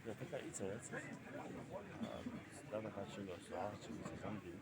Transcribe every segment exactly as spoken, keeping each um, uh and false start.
Да, така и цац. А, да, на хачи ло, са хачи ло, са замди.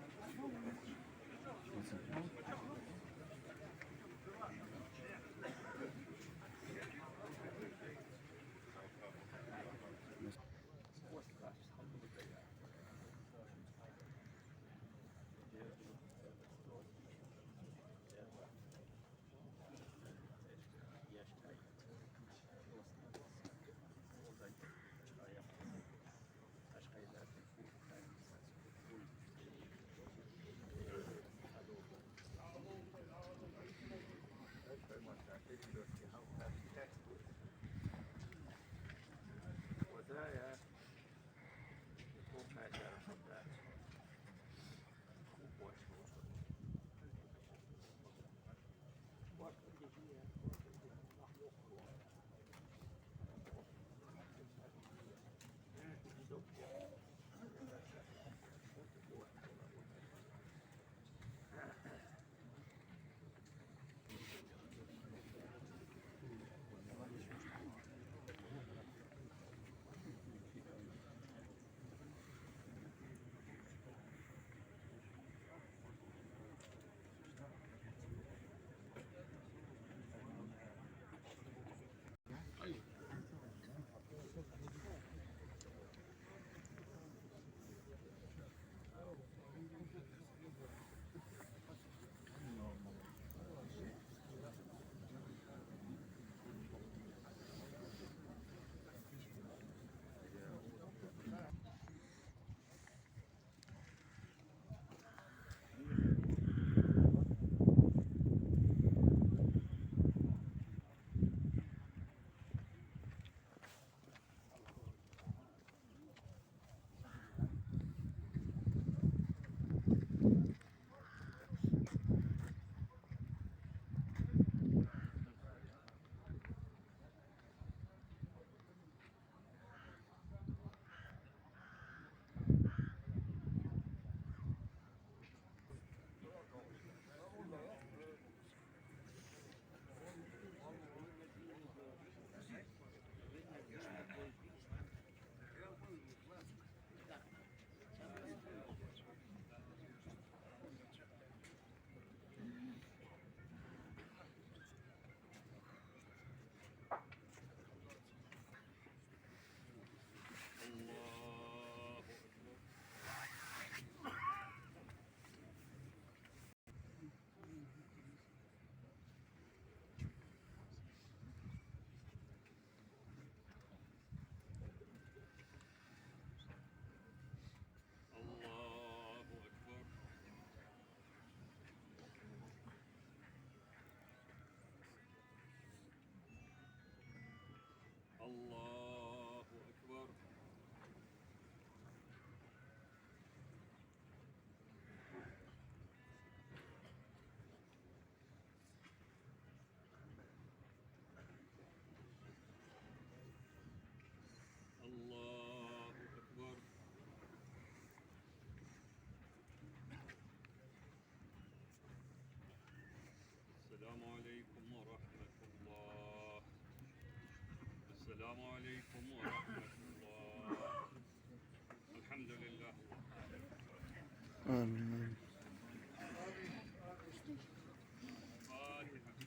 الله أكبر. الله أكبر. الله أكبر. الله أكبر. السلام عليكم ورحمة الله. السلام عليكم ورحمة الله. الحمد لله. آمين، آمين. الفاتحة.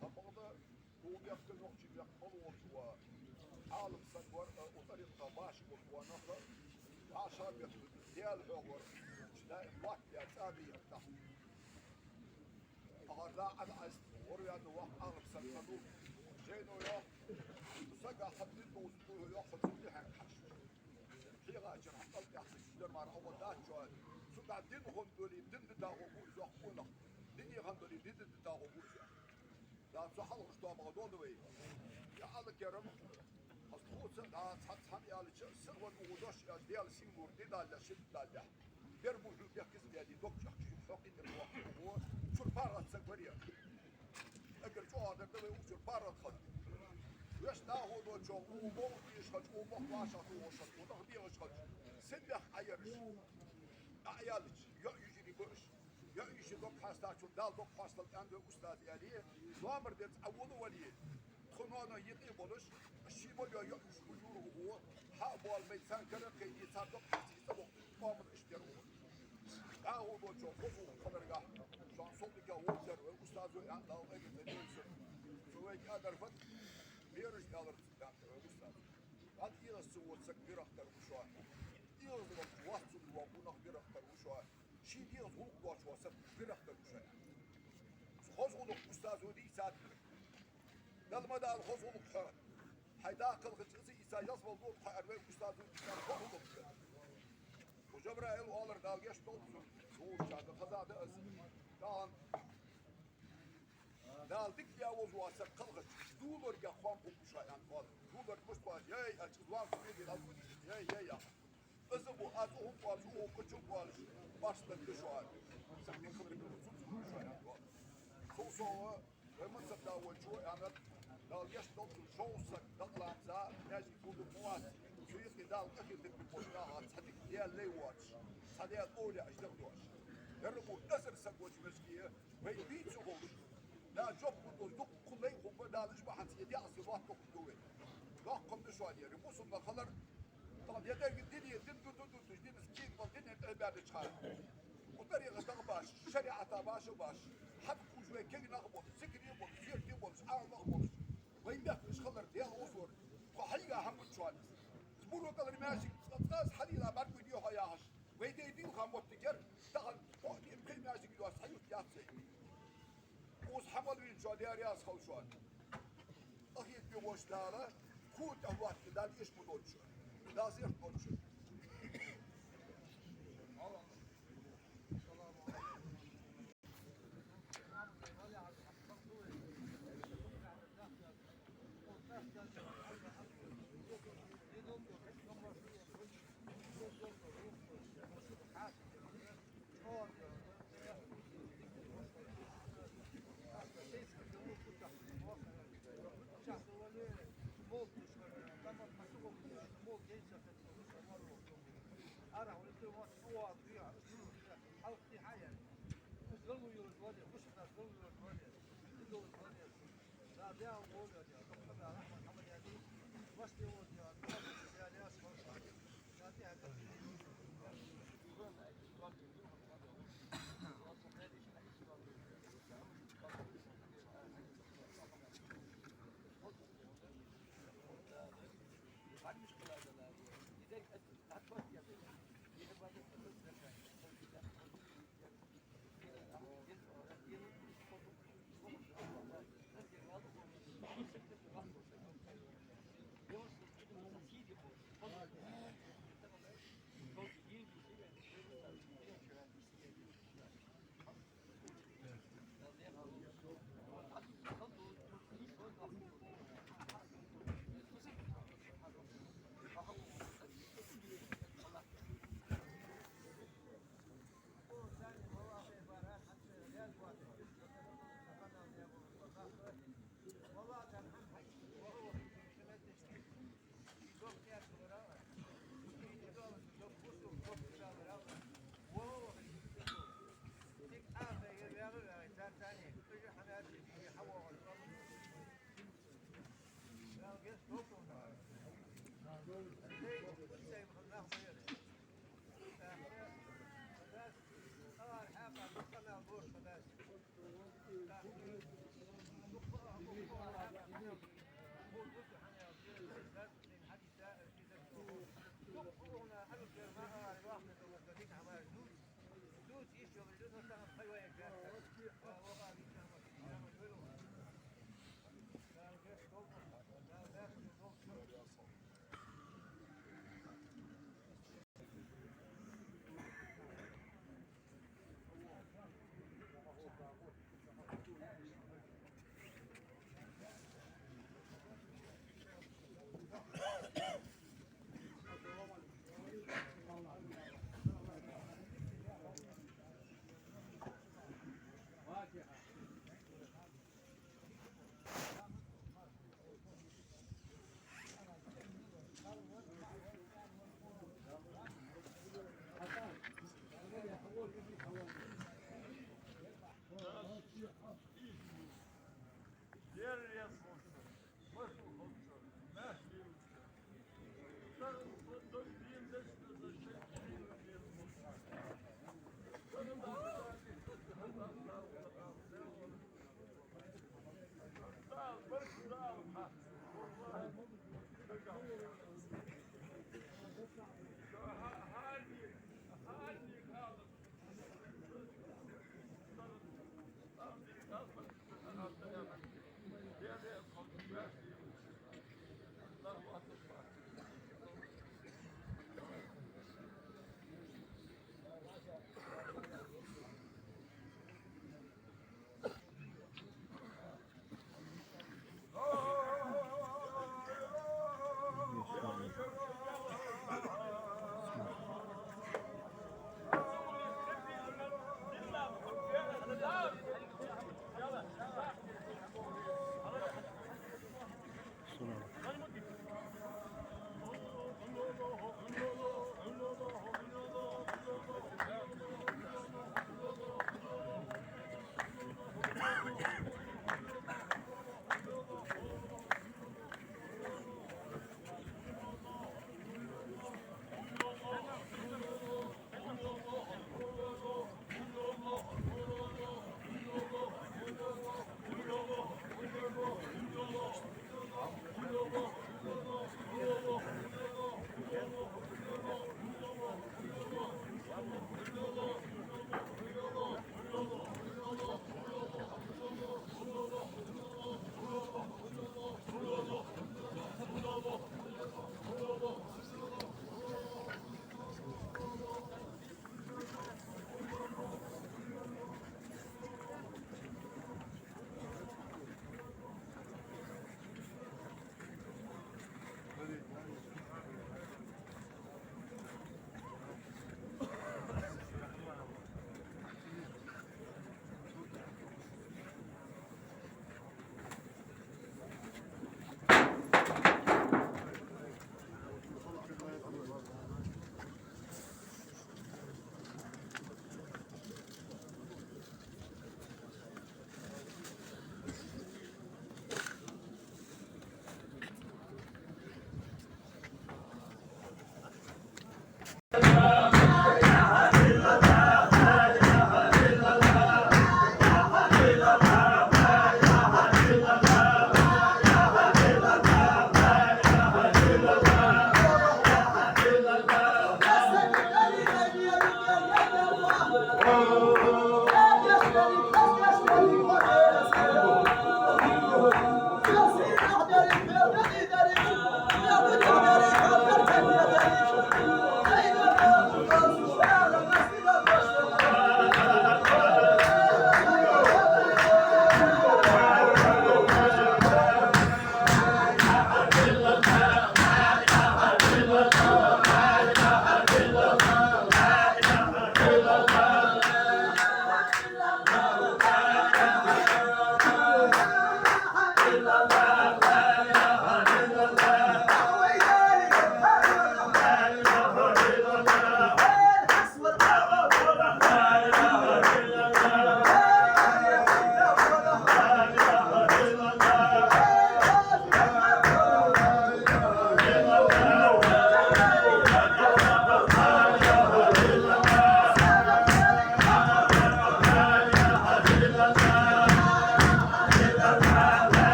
Хьо бакъда, укх мехка нохчий мехка мел волча Ӏалам саг вар, э, укх тӀарикъата башха волча нах, башха бетта Даьла хьоахавар, даим латта цӀа дийхьа тахта. Ахар да Ӏа Ӏаза, вар ваьнна воккха Ӏалам саг хиннав, жайно йоах, сага хьа дин дувзадергда йоах, хьо цу тӀехьенга хьажача. ХьегӀачара хьа кӀал тӀехьа саг дар мара хьо дац чу. Цу тӀа дин хинна дале, дин дита гӀо гу из, йоах къонах. Дине хинна дале, дин дита гӀо гу из, йоах. Да, цу хьалхашка тоабахьа долда вай. Я Алла, керам, аз тхоца, да, цхьа, цхьа хӀама аьлча, сихвар укхо дош аьлча, Даьла сий лур, ди даллалехь, ши ди даллалехь. Бер бу хьулбехкиз беди, дог чӀоагӀа хьокхийтар воккха укхо, чура паргӀат саг вар ер. Эггара чӀоагӀа дар да вай укх чура паргӀат хилар. Вешта дӀахо долча укхо боху дезаш хилча, укхо боху вӀашагӀтохаш хилча, укхо нах бехаш хилча, син бехк Ӏа яраш. Ӏа аьлча, йоӀ-йижарий ба уж. ЙоӀ-йиша дог хьастачул Дала дог хьоасталда аьннад вай устаза аьле, номер денз Ӏа вола вале, тха ноаной юкъе болаш, ший мел йола йоӀ-йиша хулаш юра укхо, хьа а боалабе, царна кара а кхайде, цар дог хьаста цӀавохийташ, къаман иштта яр укхо. ДӀахо долча хоза хиларгахьа, шоана сов дика волчар вай устазо аьнна, Дала къахетам бе цунна. Цу вай кӀадар фат, бераш аьлар цунга вай устазо. ДӀа дегӀаца вола саг вирах тара ва шоана. ДегӀаца вола воаццул вола гунах вирах тара ва шоана. Ший дегӀаца гӀулакх доацаш вола саг вирах тара ва шоана. Хоза гӀулакх устазо дийцад. Дала ма дала хоза гӀулакх хьа. Хьай да кхалхача из ийца ялсмала дохаду хьо, аьнна вай устазо дийцад хоза гӀулакх. Укх Жабраил оалар, Дала гешт долда цунна, вовча да хаза да аз. Тахан Дала дика ле вовза вола саг кхалхача, дуларга хоам хургва шоана, аьнна оал. Дулар мишта оалаш, яй, аьлча, из ван ца веге, аьлча, яй, яй, яхаш. Из бу, аз укхунга оалаш, укхо кхычунга оалаш, башха саг да шоана. Саг дика хилар цунца хургва шоана, аьнна оал. Цул совгӀа, вай мансаб да волчо аьннад, Дала гешт долда цунна, шовзткъа саг дакъа ламаза маьждиге гулдур ма вац. Цу юкъе Дала къахетам бе болча наха цхьа дика Даьла лай воацаш, цхьа Даьла овлияаш дагадоацаш. Ер бу эзар саг волча мехка, вай дийца ховш, да жоп луш дола дуккха лай хургба, Дала уж бахьанца е дегӀаца лоаттадергда вай. Доккха хӀама да шоана ер, бусалба нах хилар, тахан е деррига дине, дин ду, ду, ду, ду, динца кийчбала, дине тӀехьабаьннача хана. Укх тӀарикъата дагабаш, шариӀата башха баш, хьатӀакхувш вай кегий нах болаш, зикаре болаш, зерате болаш, Ӏаламнах болаш, вай мехка уж хилар Даьла озор, тхо хьийга хӀама ба шоана. Из буро кӀалхара маьждиг цкъа-цкъа а хьалийла бӀаргагуде хьо яхаш. Вай даьй дийлха моттиг яр, тахан кхоъ-диъ-пхиъ маьждиг йоацаш хьаюрт яц вай. Укхаза хьа мел вийна шоана Даьла раьза хилва шоана. Къахетаме волча Дала, кхо тӀа лоаттаде Дала эшам долда шоана. Дала сихха долда шоана.